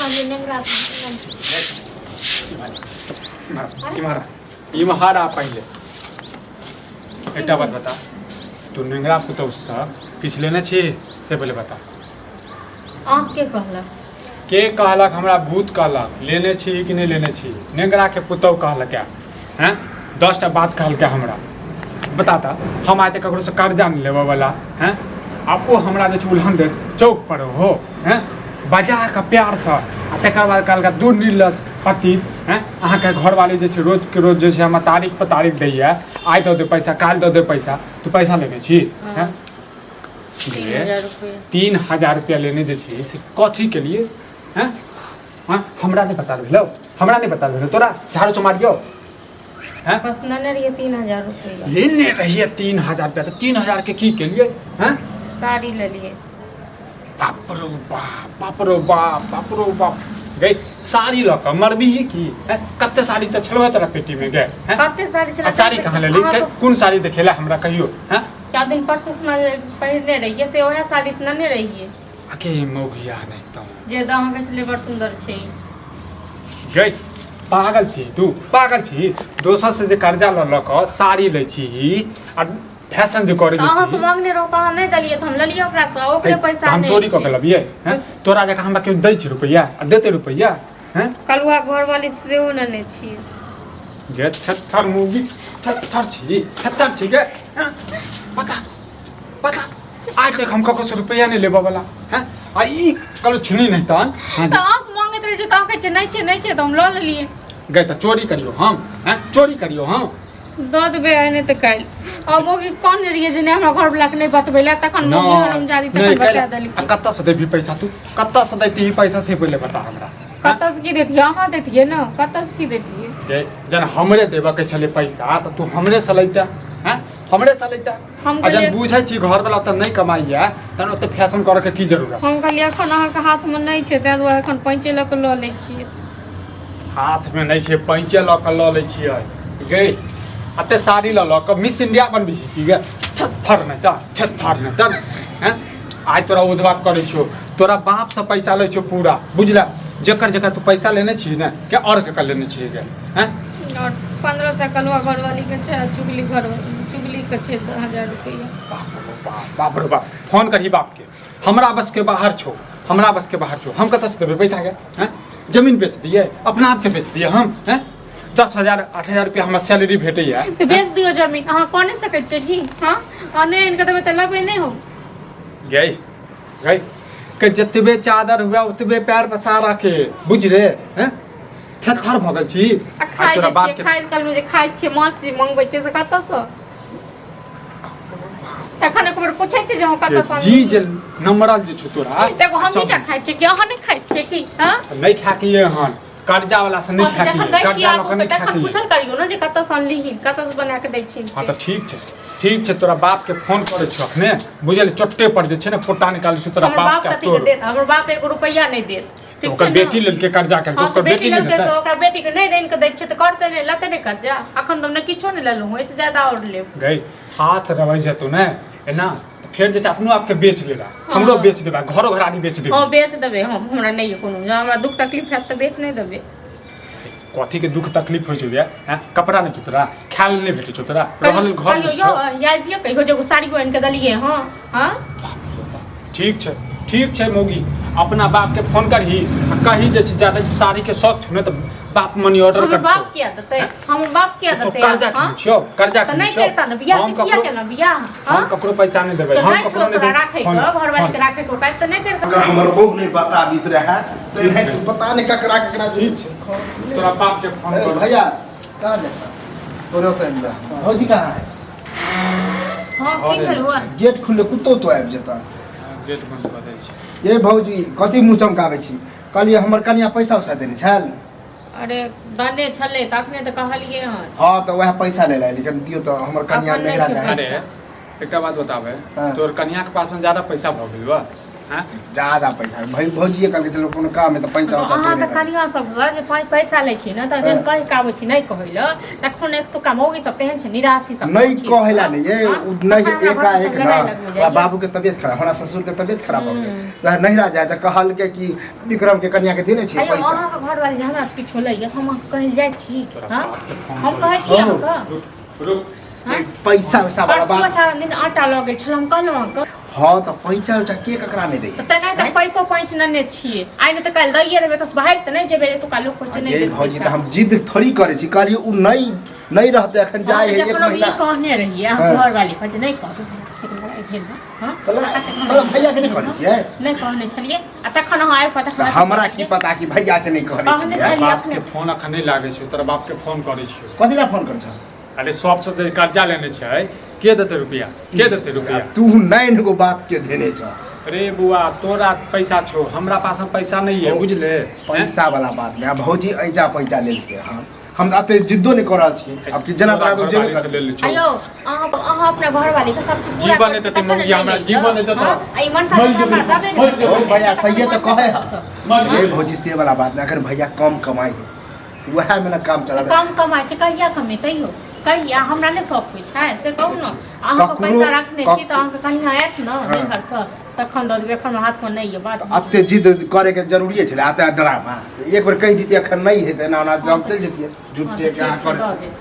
कहलियै नेंगरा इम्हर इम्हर इम्हर आ पहिले एकटा बात बता तू नेंगरा पुतौहसँ किछु लेने छी से पहिले बता अहाँ के कहलक के कहलक हमरा भूत कहलक लेने छी कि नहि लेने छी नेंगराके पुतहु कहलक हैं 10टा बात कहलकै हमरा बता तऽ हम आइ तक ककरोसँ कर्जा नहि लेबऽवला हैं आ ओ हमरा जे छै उल्हन देत चौक पर हो हैं बजा कऽ प्यारसँ आ तकर बाद कहलकै दू निर्लज पति हैं अहाँके घरवाली जे छै रोजके रोज जे छै हमरा तारीख पर तारीख दैए आइ दऽ दे पैसा काल्हि दऽ दे पैसा तू पैसा लेने छी हैं 3000 रुपया 3000 रुपया लेने जे छी से कथी के लिए हैं हाँ हमरा नहीं पता भेलो हमरा नहीं पता भेलो तोरा झाड़ू से मारियो हैं बस लेने रहिए 3000 रुपया लेने रहिए 3000 रुपया तो 3000 के की के लिए हैं साड़ी लेलिए बाप रो बाप बाप रो बाप बाप रो बाप गई साड़ी लऽ कऽ मरबी की हैं कते साड़ी तऽ छलो तोरा पेटी में गए हैं कते साड़ी छलै आ साड़ी कहाँ लेली कोन साड़ी देखेला हमरा कहियो हैं क्या दिन परसू खुना जे पहिरने रहिए से ओएह साड़ी तऽ लेने रहिए अके मौगिया नहि तो जे तऽ अहाँके छलै बड़ सुन्दर छै गई पागल छी तू पागल छी दोसर से जे कर्जा लऽ लऽ कऽ साड़ी लै छी आ फैशन जे करै तऽ अहाँ छी से मांगने रहू तऽ अहाँ नहि देलियै तऽ हम लेलियै ओकरासँ ओकरे पैसा हम नहि चोरी कऽ छै। के लबियै हैं तोरा जकाँ हमरा केओ दै छै रुपैआ आ देतै रुपैआ हैं कलुआ घरवाली सेहो नेने छियै गे थेथर मूवी थेथर छी थेथर छी गे हैं? पता पता आज तक हम ककरो से रुपैआ नहीं लेबऽ वाला हैं आ ई कलो छिनी नहीं तहन हैं? तऽ अहाँ से मांगैत रहै छै तऽ अहाँ कहै छियै नहि छै नहि छै तऽ हम लऽ लेलियै गे तऽ चोरी करियो हम हैं चोरी करियो हम दऽ देबै आइ नहि तऽ काल्हि आ मौगी कहने रहियै जे नहि हमरा घरवलाके नहि बतबै लए तखन मौगी हरामजादी नहि तखन बता काल्हि- देलकै आ कतऽ से देबही पैसा तू कतऽ से दैती पैसा से पहिले बता हमरा कतऽ से की देतियै अहाँ देतियै ने कतऽ से की देतियै गे जन हमरे देबऽ के छलै पैसा तऽ तू हमरे से लैता हैं हमरे से लैता हम आ जन कहलियै बुझै छी घरवला ओतऽ नहि कमाइया तहन ओते फैशन करऽ के की जरूरत हम कहलियै एखन अहाँके हाथमे नहि छै ताहि दुआरे एखन पैंचे लऽ कऽ लऽ लै छियै हाथमे नहि छै पैंचे लऽ कऽ लऽ लै छियै गे अते साड़ी लऽ लऽ कऽ मिस इंडिया बनबी की गे थेथर नहि तऽ थेथर नहि तऽ हैं आइ तोरा उध बात करै छियौ तोरा बापसँ पैसा लै छियौ पूरा बुझला जकर जकर तू पैसा लेने छी ने के आओर केकर लेने छियै गे हैं आओर 1500 कलुआ घरवालीके छै आ चुगली घर चुगलीके छै 1000 रुपैआ बाप रे बाप बाप रे बाप फोन करही बापके हमरा बसके बाहर छौ हमरा बसके बाहर छौ हम कतऽसँ देबै पैसा गे हैं जमीन बेच दियै अपना आपके बेच दियै हम हैं 10,000 8,000 रुपया हमरा सैलरी भेटैया तऽ बेच दियौ जमीन अहाँ कऽ नहि सकै छियै की हँ अहाँ नहि आनि कऽ देबै तऽ लेबै नहि हम गई गई के जतबे चादर हुआ उतबे पैर पसारा के बुझ रे हैं थेथर भऽ गेल छी आ आ खाइ तोरा जे बाप छियै के खाइ कालमे जे खाइ छियै माछ जे मङ्गबै छियै से कतऽसँ तखन एक बेर पूछै छियै जे हम कतऽसँ जी जे नम्बरल जे छौ तोरा देखो हम सब टा खाइ छियै कि अहाँ नहि खाइ छियै की हँ नहि खा के हन कर्जा वाला से नहि हम खा के जखन दै छियै कर्जा लऽ आगू के नहि खा तखन के पूछल करियौ ने जे कतऽसँ अनलिही कतऽसँ बना कऽ दै छियै हँ से तऽ ठीक छै ठीक छै तोरा बाप के फोन करै छौ अखने बुझल चोट्टे पर जे छै ने पोटा निकालै छौ तोरा हमर बाप बाप के कथी के तोर देत हमर बाप एगो रुपैआ नहि देत ठीक ओकर छै ने बेटी लेलकै कर्जा केलकै हँ तऽ ओकर बेटी बेटी नहि लेलकै देतै तऽ ओकरा बेटीके नहि आनि कऽ दै छियै तऽ करतै नहि लेतै नहि कर्जा अखन तऽ हम ने किछो नहि लेलहुँ एहिसँ ज्यादा आओर लेब गई हाथ रवै जेतौ ने एना तऽ फेर जे छै अपनो आपके बेच लेबा हमरो बेच देबा घरो घरारी बेच देबा हँ बेच देबै हम हमरा नहि यऽ कोनो जँ हमरा दुख तकलीफ हैत तऽ बेच नहि देबै कथी के दुख तकलीफ होइ छौ गे हैं कपड़ा नहि छौ तोरा खाय लेल नहि भेटै छौ तोरा रहऽ लेल घर कहियो नहि छौ यौ याद दियौ कहियो जे एगो साड़ी आनि कऽ देलियै हँ हँ ठीक छै ठीक छै मौगी अपना बाप के फोन करही आ कही जे छै ज्यादा साड़ी के शौक छौ ने तऽ बाप मनी ऑर्डर हमर कर बाप किया देतै हमर बाप किया तो देतै कर्जा हँ? केने छियौ कर्जा तऽ केने नहि छियौ करता ने बियाह हम से किया ककरो केलहुँ बियाह हम हँ ककरो पैसा नहि देबै जब हम नहि छौ ककरो नहि तोरा देबै राखै फोन के घरवाली के फोन। राखै के औकात तऽ नहि करता अगर हमर बहु नहि बताबित रहए तऽ एनाहिते पता नहि ककरा ककरा जे ठीक छै तोरा बाप के फोन ए, कर भैया कहाँ जाइ छह तोरे ओतऽ आबि जा। भौजी कहाँ है हँ की घरे भेल हुआ गेट खुलले कुत्तो तो आबि जेता गेट बंद कऽ दै छी ए भौजी कथी मुँह चमकाबै छी कहलियै हमर कनिया पैसा उसा देने छल अरे दने छलै तऽ अखने तऽ कहलियै हन हँ तऽ वएह पैसा ले लाए लेकिन दियौ तऽ हमर कनिया अपन नहि नैहरा छै जाइ अरे एकटा बात बताबे हाँ। तोर कनिया के पास में ज्यादा पैसा भऽ गेल बा हैं? ज्यादा पैसा भाई भौजिए कहलकै चलो कोनो काम है तऽ पैंचा उंचा अहाँ देने तऽ कनिया सब जे पैसा लै छी ने तऽ जहन कहि के आबै छी नहि कहै लए तखन एक तुका मौगी सब तेहन छै निराशी सब नहीं छी। कहेला नहीं ये हाँ? उ नहीं तखन हमरा एका घरमे एक सब ना लड़ाइ लगबै ओकरा जाइए। बाबू के तबियत खराब हमरा ससुर के तबियत खराब हो गेल तऽ नहिरा जाय तऽ कहलकै कि विक्रम के कनिया के देने छै आइयो पैसा अहाँके घरवाली जे हमरा से किछो लैए हम अहाँके कहै लए जाइ छी तोरा हाँ? बाप के फोन हम कहै छी हँ। अहाँके रुक रुक हाँ? पैसा वैसा वाला परसुओ बात चारि दिन आटा लऽ गेल छल हम कहलहुँ अहाँके हाँ तऽ पैसा उचा के ककरा नहि दै तऽ तेना तऽ पैसो पैंच नेने छियै आइ नहि तऽ काल्हि दैये देबै तऽ भागि तऽ नहि जेबै एतुका लोक कहै छै नहि ये देब भौजी पैसा। तऽ हम जिद थोड़ी करै छी कहलियै उ नहीं नहीं रहतै एखन जाय है एक जखन हम ई महीना कहने रहियै हाँ। अहाँ घरवाली कहै छै नहि कहबै लेकिन लड़ाइ भेल ने हाँ? तऽ मतलब भैया के नहि कहने छियै नहि कहने छलियै आ तखन अहाँ आबि कऽ तऽ तखन हमरा की पता कि भैया के नहि कहने कहने छियै छलियै। बाप के फोन अखन नहि लागै छौ तोरा बाप के फोन करै छियौ कथी ला फोन करै छह अरे सबसँ जे कर्जा लेने छै के देतै रुपया के देतै रुपया तू नाइन गो बात के देने छह अरे बुआ तोरा पैसा छौ हमरा पास में पैसा नहीं है बुझले पैसा वाला बात नहीं आ भौजी ऐजा पैसा लेलकै हँ हम एते जिद्दो नहि कऽ रहल छियै आब कि जेना तोरा तो जेबे कर ले छौ आयौ अहाँ अहाँ अपना घरवाली के सब चीज पूरा जीवन करै छी, एतै तखन ने मौगी हमरा नहि जीवन लैए। एतै तऽ हाँ, आ ई मनसा मरि तऽ हमरा जेबै, देबे मरि नहि जेबै। ओ भैया सहिए तऽ कहै है मरि ये जेबै। भौजी से वाला बात नहीं अगर भैया कम कमाई है वएह में ना काम चला कम कमाइ छै कहिया कमेतै यौ कहिया हमरा नहि शौक होइ छै से कहू ने अहाँके ककरो- पैसा रखने छी तऽ अहाँके कहिया आयत ने हाँ। नैहरसँ तखन दऽ देबै एखन हाथमे नहि यऽ बात अते जिद करे के जरूरी छलै अते ड्रामा एक बेर कहि दितियै एखन नहि हेतै एना ओना हम चलि जतियै हाँ, झूठे तऽ के अहाँ ठीक छै, करै दऽ छी देब।